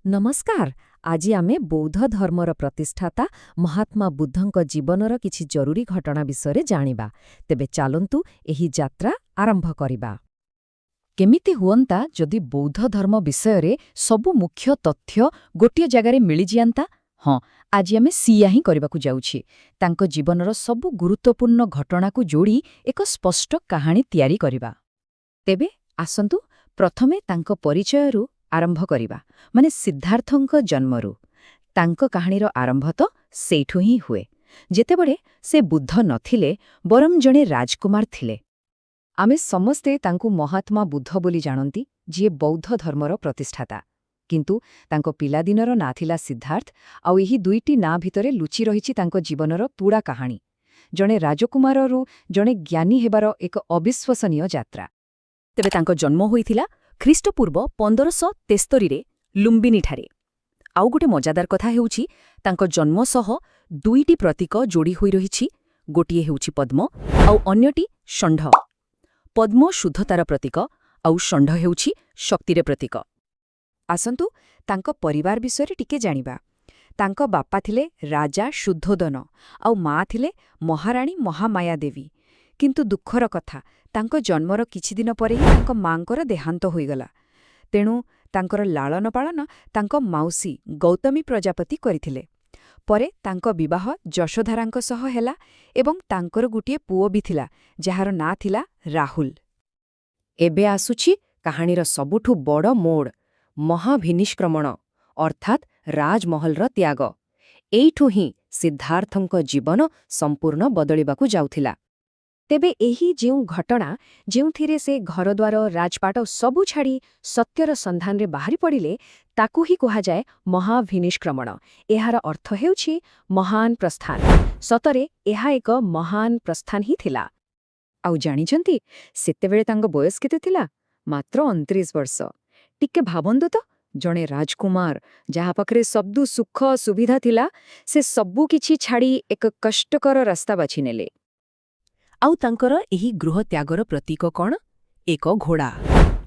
ନମସ୍କାର। ଆଜି ଆମେ ବୌଦ୍ଧ ଧର୍ମର ପ୍ରତିଷ୍ଠାତା ମହାତ୍ମା ବୁଦ୍ଧଙ୍କ ଜୀବନର କିଛି ଜରୁରୀ ଘଟଣା ବିଷୟରେ ଜାଣିବା। ତେବେ ଚାଲନ୍ତୁ, ଏହି ଯାତ୍ରା ଆରମ୍ଭ କରିବା। କେମିତି ହୁଅନ୍ତା ଯଦି ବୌଦ୍ଧ ଧର୍ମ ବିଷୟରେ ସବୁ ମୁଖ୍ୟ ତଥ୍ୟ ଗୋଟିଏ ଜାଗାରେ ମିଳିଯାଆନ୍ତା? ହଁ, ଆଜି ଆମେ ସେଇଆ ହିଁ କରିବାକୁ ଯାଉଛେ। ତାଙ୍କ ଜୀବନର ସବୁ ଗୁରୁତ୍ୱପୂର୍ଣ୍ଣ ଘଟଣାକୁ ଯୋଡ଼ି ଏକ ସ୍ପଷ୍ଟ କାହାଣୀ ତିଆରି କରିବା। ତେବେ ଆସନ୍ତୁ, ପ୍ରଥମେ ତାଙ୍କ ପରିଚୟରୁ ଆରମ୍ଭ କରିବା, ମାନେ ସିଦ୍ଧାର୍ଥଙ୍କ ଜନ୍ମରୁ। ତାଙ୍କ କାହାଣୀର ଆରମ୍ଭ ତ ସେଇଠୁ ହିଁ ହୁଏ, ଯେତେବେଳେ ସେ ବୁଦ୍ଧ ନଥିଲେ, ବରଂ ଜଣେ ରାଜକୁମାର ଥିଲେ। ଆମେ ସମସ୍ତେ ତାଙ୍କୁ ମହାତ୍ମା ବୁଦ୍ଧ ବୋଲି ଜାଣନ୍ତି, ଯିଏ ବୌଦ୍ଧ ଧର୍ମର ପ୍ରତିଷ୍ଠାତା। କିନ୍ତୁ ତାଙ୍କ ପିଲାଦିନର ନାଁ ଥିଲା ସିଦ୍ଧାର୍ଥ। ଆଉ ଏହି ଦୁଇଟି ନାଁ ଭିତରେ ଲୁଚି ରହିଛି ତାଙ୍କ ଜୀବନର ପୁରା କାହାଣୀ, ଜଣେ ରାଜକୁମାରରୁ ଜଣେ ଜ୍ଞାନୀ ହେବାର ଏକ ଅବିଶ୍ୱସନୀୟ ଯାତ୍ରା। ତେବେ ତାଙ୍କ ଜନ୍ମ ହୋଇଥିଲା ଖ୍ରୀଷ୍ଟପୂର୍ବ 1573ରେ ଲୁମ୍ବିନୀଠାରେ। ଆଉ ଗୋଟେ ମଜାଦାର କଥା ହେଉଛି, ତାଙ୍କ ଜନ୍ମ ସହ ଦୁଇଟି ପ୍ରତୀକ ଯୋଡ଼ି ହୋଇ ରହିଛି। ଗୋଟିଏ ହେଉଛି ପଦ୍ମ, ଆଉ ଅନ୍ୟଟି ଷଣ୍ଢ। ପଦ୍ମ ଶୁଦ୍ଧତାର ପ୍ରତୀକ, ଆଉ ଷଣ୍ଢ ହେଉଛି ଶକ୍ତିର ପ୍ରତୀକ। ଆସନ୍ତୁ, ତାଙ୍କ ପରିବାର ବିଷୟରେ ଟିକେ ଜାଣିବା। ତାଙ୍କ ବାପା ଥିଲେ ରାଜା ଶୁଦ୍ଧୋଦନ, ଆଉ ମା ଥିଲେ ମହାରାଣୀ ମହାମାୟା ଦେବୀ। କିନ୍ତୁ ଦୁଃଖର କଥା, ତାଙ୍କ ଜନ୍ମର କିଛିଦିନ ପରେ ହିଁ ତାଙ୍କ ମାଙ୍କର ଦେହାନ୍ତ ହୋଇଗଲା। ତେଣୁ ତାଙ୍କର ଲାଳନ ପାଳନ ତାଙ୍କ ମାଉସୀ ଗୌତମୀ ପ୍ରଜାପତି କରିଥିଲେ। ପରେ ତାଙ୍କ ବିବାହ ଯଶୋଧରାଙ୍କ ସହ ହେଲା ଏବଂ ତାଙ୍କର ଗୋଟିଏ ପୁଅ ବି ଥିଲା, ଯାହାର ନାଁ ଥିଲା ରାହୁଲ। ଏବେ ଆସୁଛି କାହାଣୀର ସବୁଠୁ ବଡ଼ ମୋଡ଼, ମହାଭିନିଷ୍କ୍ରମଣ, ଅର୍ଥାତ୍ ରାଜମହଲର ତ୍ୟାଗ। ଏଇଠୁ ହିଁ ସିଦ୍ଧାର୍ଥଙ୍କ ଜୀବନ ସମ୍ପୂର୍ଣ୍ଣ ବଦଳିବାକୁ ଯାଉଥିଲା। ତେବେ ଏହି ଯେଉଁ ଘଟଣା, ଯେଉଁଥିରେ ସେ ଘରଦ୍ୱାର, ରାଜପାଟ ସବୁ ଛାଡ଼ି ସତ୍ୟର ସନ୍ଧାନରେ ବାହାରି ପଡ଼ିଲେ, ତାକୁ ହିଁ କୁହାଯାଏ ମହାଭିନିଷ୍କ୍ରମଣ। ଏହାର ଅର୍ଥ ହେଉଛି ମହାନ ପ୍ରସ୍ଥାନ। ସତରେ ଏହା ଏକ ମହାନ ପ୍ରସ୍ଥାନ ହିଁ ଥିଲା। ଆଉ ଜାଣିଛନ୍ତି, ସେତେବେଳେ ତାଙ୍କ ବୟସ କେତେ ଥିଲା? ମାତ୍ର 29 ବର୍ଷ। ଟିକେ ଭାବନ୍ତୁ ତ, ଜଣେ ରାଜକୁମାର, ଯାହା ପାଖରେ ସବୁ ସୁଖ ସୁବିଧା ଥିଲା, ସେ ସବୁ କିଛି ଛାଡ଼ି ଏକ କଷ୍ଟକର ରାସ୍ତା ବାଛିନେଲେ। ଆଉ ତାଙ୍କର ଏହି ଗୃହତ୍ୟାଗର ପ୍ରତୀକ କ'ଣ? ଏକ ଘୋଡ଼ା।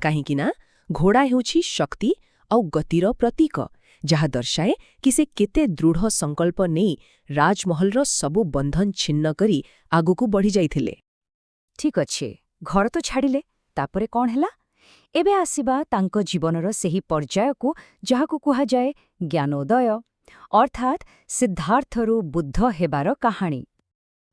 କାହିଁକି ନା ଘୋଡ଼ା ହେଉଛି ଶକ୍ତି ଆଉ ଗତିର ପ୍ରତୀକ, ଯାହା ଦର୍ଶାଏ କି ସେ କେତେ ଦୃଢ଼ ସଂକଳ୍ପ ନେଇ ରାଜମହଲର ସବୁ ବନ୍ଧନ ଛିନ୍ନ କରି ଆଗକୁ ବଢ଼ିଯାଇଥିଲେ। ଠିକ୍ ଅଛି, ଘର ତ ଛାଡ଼ିଲେ, ତାପରେ କ'ଣ ହେଲା? ଏବେ ଆସିବା ତାଙ୍କ ଜୀବନର ସେହି ପର୍ଯ୍ୟାୟକୁ, ଯାହାକୁ କୁହାଯାଏ ଜ୍ଞାନୋଦୟ, ଅର୍ଥାତ୍ ସିଦ୍ଧାର୍ଥରୁ ବୁଦ୍ଧ ହେବାର କାହାଣୀ।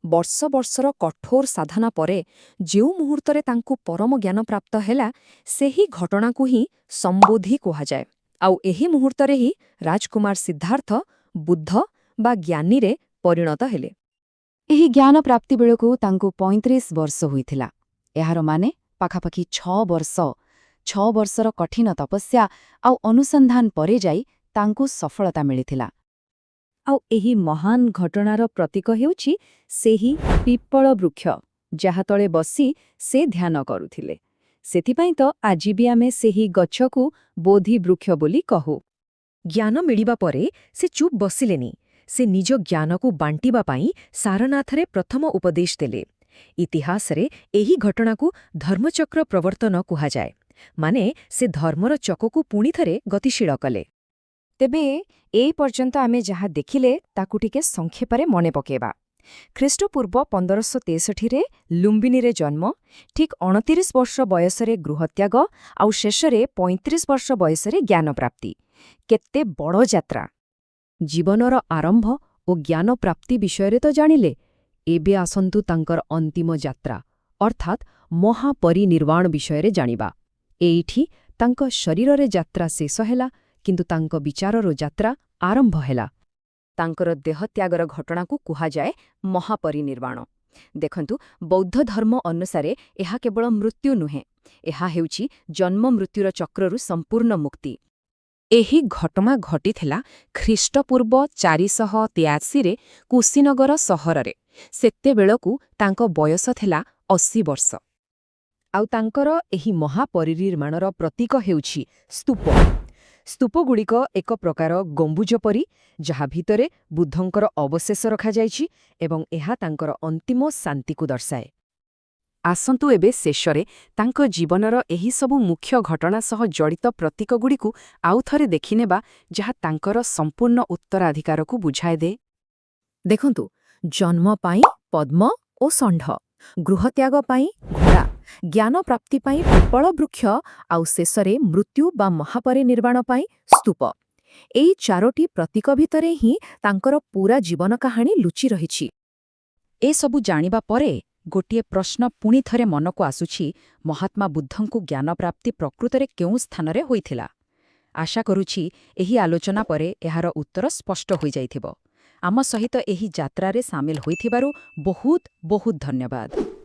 ବର୍ଷ ବର୍ଷର କଠୋର ସାଧନା ପରେ ଯେଉଁ ମୁହୂର୍ତ୍ତରେ ତାଙ୍କୁ ପରମ ଜ୍ଞାନ ପ୍ରାପ୍ତ ହେଲା, ସେହି ଘଟଣାକୁ ହିଁ ସମ୍ବୋଧି କୁହାଯାଏ। ଆଉ ଏହି ମୁହୂର୍ତ୍ତରେ ହିଁ ରାଜକୁମାର ସିଦ୍ଧାର୍ଥ ବୁଦ୍ଧ ବା ଜ୍ଞାନୀରେ ପରିଣତ ହେଲେ। ଏହି ଜ୍ଞାନ ପ୍ରାପ୍ତି ବେଳକୁ ତାଙ୍କୁ 35 ବର୍ଷ ହୋଇଥିଲା। ଏହାର ମାନେ ପାଖାପାଖି 6 ବର୍ଷ। 6 ବର୍ଷର କଠିନ ତପସ୍ୟା ଆଉ ଅନୁସନ୍ଧାନ ପରେ ଯାଇ ତାଙ୍କୁ ସଫଳତା ମିଳିଥିଲା। ଆଉ ଏହି ମହାନ ଘଟଣାର ପ୍ରତୀକ ହେଉଛି ସେହି ପିପ୍ପଳ ବୃକ୍ଷ, ଯାହା ତଳେ ବସି ସେ ଧ୍ୟାନ କରୁଥିଲେ। ସେଥିପାଇଁ ତ ଆଜି ବି ଆମେ ସେହି ଗଛକୁ ବୋଧି ବୃକ୍ଷ ବୋଲି କହୁ। ଜ୍ଞାନ ମିଳିବା ପରେ ସେ ଚୁପ୍ ବସିଲେନି। ସେ ନିଜ ଜ୍ଞାନକୁ ବାଣ୍ଟିବା ପାଇଁ ସାରନାଥରେ ପ୍ରଥମ ଉପଦେଶ ଦେଲେ। ଇତିହାସରେ ଏହି ଘଟଣାକୁ ଧର୍ମଚକ୍ର ପ୍ରବର୍ତ୍ତନ କୁହାଯାଏ, ମାନେ ସେ ଧର୍ମର ଚକକୁ ପୁଣିଥରେ ଗତିଶୀଳ କଲେ। ତେବେ ଏ ପର୍ଯ୍ୟନ୍ତ ଆମେ ଯାହା ଦେଖିଲେ, ତାକୁ ଟିକେ ସଂକ୍ଷେପରେ ମନେ ପକେଇବା। ଖ୍ରୀଷ୍ଟପୂର୍ବ 1563ରେ ଲୁମ୍ବିନୀରେ ଜନ୍ମ, ଠିକ୍ 29 ବର୍ଷ ବୟସରେ ଗୃହତ୍ୟାଗ, ଆଉ ଶେଷରେ 35 ବର୍ଷ ବୟସରେ ଜ୍ଞାନପ୍ରାପ୍ତି। କେତେ ବଡ଼ ଯାତ୍ରା! ଜୀବନର ଆରମ୍ଭ ଓ ଜ୍ଞାନପ୍ରାପ୍ତି ବିଷୟରେ ତ ଜାଣିଲେ। ଏବେ ଆସନ୍ତୁ, ତାଙ୍କର ଅନ୍ତିମ ଯାତ୍ରା, ଅର୍ଥାତ୍ ମହାପରିନିର୍ବାଣ ବିଷୟରେ ଜାଣିବା। ଏଇଠି ତାଙ୍କ ଶରୀରରେ ଯାତ୍ରା ଶେଷ ହେଲା, କିନ୍ତୁ ତାଙ୍କ ବିଚାରର ଯାତ୍ରା ଆରମ୍ଭ ହେଲା। ତାଙ୍କର ଦେହତ୍ୟାଗର ଘଟଣାକୁ କୁହାଯାଏ ମହାପରିନିର୍ବାଣ। ଦେଖନ୍ତୁ, ବୌଦ୍ଧ ଧର୍ମ ଅନୁସାରେ ଏହା କେବଳ ମୃତ୍ୟୁ ନୁହେଁ, ଏହା ହେଉଛି ଜନ୍ମ ମୃତ୍ୟୁର ଚକ୍ରରୁ ସମ୍ପୂର୍ଣ୍ଣ ମୁକ୍ତି। ଏହି ଘଟଣା ଘଟିଥିଲା ଖ୍ରୀଷ୍ଟପୂର୍ବ 483ରେ କୁଶୀନଗର ସହରରେ। ସେତେବେଳକୁ ତାଙ୍କ ବୟସ ଥିଲା 80 ବର୍ଷ। ଆଉ ତାଙ୍କର ଏହି ମହାପରିନିର୍ବାଣର ପ୍ରତୀକ ହେଉଛି ସ୍ତୂପ। ସ୍ତୂପଗୁଡ଼ିକ ଏକ ପ୍ରକାର ଗମ୍ବୁଜ ପରି, ଯାହା ଭିତରେ ବୁଦ୍ଧଙ୍କର ଅବଶେଷ ରଖାଯାଇଛି ଏବଂ ଏହା ତାଙ୍କର ଅନ୍ତିମ ଶାନ୍ତିକୁ ଦର୍ଶାଏ। ଆସନ୍ତୁ ଏବେ ଶେଷରେ ତାଙ୍କ ଜୀବନର ଏହିସବୁ ମୁଖ୍ୟ ଘଟଣା ସହ ଜଡ଼ିତ ପ୍ରତୀକଗୁଡ଼ିକୁ ଆଉଥରେ ଦେଖିନେବା, ଯାହା ତାଙ୍କର ସମ୍ପୂର୍ଣ୍ଣ ଉତ୍ତରାଧିକାରକୁ ବୁଝାଇଦେ। ଦେଖନ୍ତୁ, ଜନ୍ମ ପାଇଁ ପଦ୍ମ ଓ ଷଣ୍ଢ, ଗୃହତ୍ୟାଗ ପାଇଁ ଘୋଡ଼ା, ଜ୍ଞାନ ପ୍ରାପ୍ତି ପାଇଁ ପିପଳ ବୃକ୍ଷ ଆଉ ଶେଷରେ ମୃତ୍ୟୁ ବା ମହାପରିନିର୍ବାଣ ପାଇଁ ସ୍ତୂପ। ଏଇ ଚାରୋଟି ପ୍ରତୀକ ଭିତରେ ହିଁ ତାଙ୍କର ପୂରା ଜୀବନ କାହାଣୀ ଲୁଚି ରହିଛି। ଏସବୁ ଜାଣିବା ପରେ ଗୋଟିଏ ପ୍ରଶ୍ନ ପୁଣି ଥରେ ମନକୁ ଆସୁଛି, ମହାତ୍ମା ବୁଦ୍ଧଙ୍କୁ ଜ୍ଞାନପ୍ରାପ୍ତି ପ୍ରକୃତରେ କେଉଁ ସ୍ଥାନରେ ହୋଇଥିଲା? ଆଶା କରୁଛି ଏହି ଆଲୋଚନା ପରେ ଏହାର ଉତ୍ତର ସ୍ପଷ୍ଟ ହୋଇଯାଇଥିବ। ଆମ ସହିତ ଏହି ଯାତ୍ରାରେ ସାମିଲ ହୋଇଥିବାରୁ ବହୁତ ବହୁତ ଧନ୍ୟବାଦ।